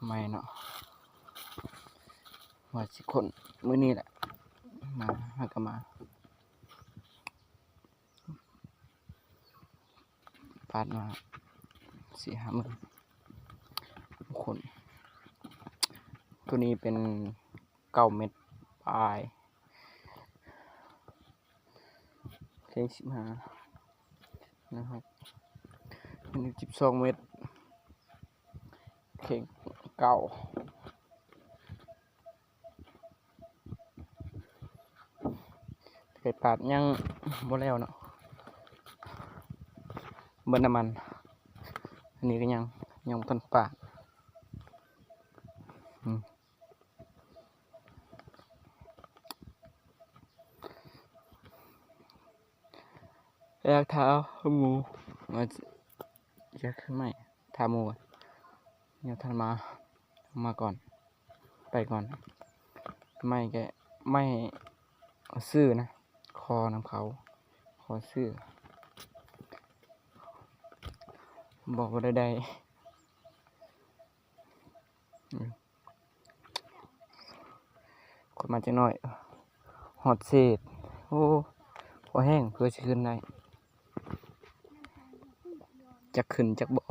ໃໝ່ເນາະ ວ່າຊິຄົ້ນມື້ນີ້ແຫຼະ ມາ ຫາກະມາ ປາດມາສີ່ຫ້າມື້ ຄົ້ນ ໂຕນີ້ເປັນເກົ້າເມັດປາຍ ເຄງສິບຫ້ານະຄັບ ອັນນີ້ສິບສອງເມັດ ເຄງເກົ້າ ໄປປາດຍັງບໍ່ແລ້ວເນາະ ເບິດນ້ຳມັນ ອັນນີ້ກໍຍັງ ຍັງບໍ່ທັນປາດ ອືມ. ຢາກຖ້າໝູ່ ຢາກຂຶ້ນໃໝ່ ຖ້າໝູ່ ຍັງທັນມາ ມາກ່ອນ ໄປກ່ອນ ໄມ້ແກະ ໄມ້ຊື້ນະ ຂໍນຳເຂົາ ຂໍຊື້ ບອກວ່າໄດ້ ໄດ້ ອືມ ກດມາຈັກໜ້ອຍ ຮອດເສດ ໂອ້ ພໍແຮງ ເພື່ອຊິຂຶ້ນໄດ້ ຈັກຂຶ້ນຈັກບໍ່.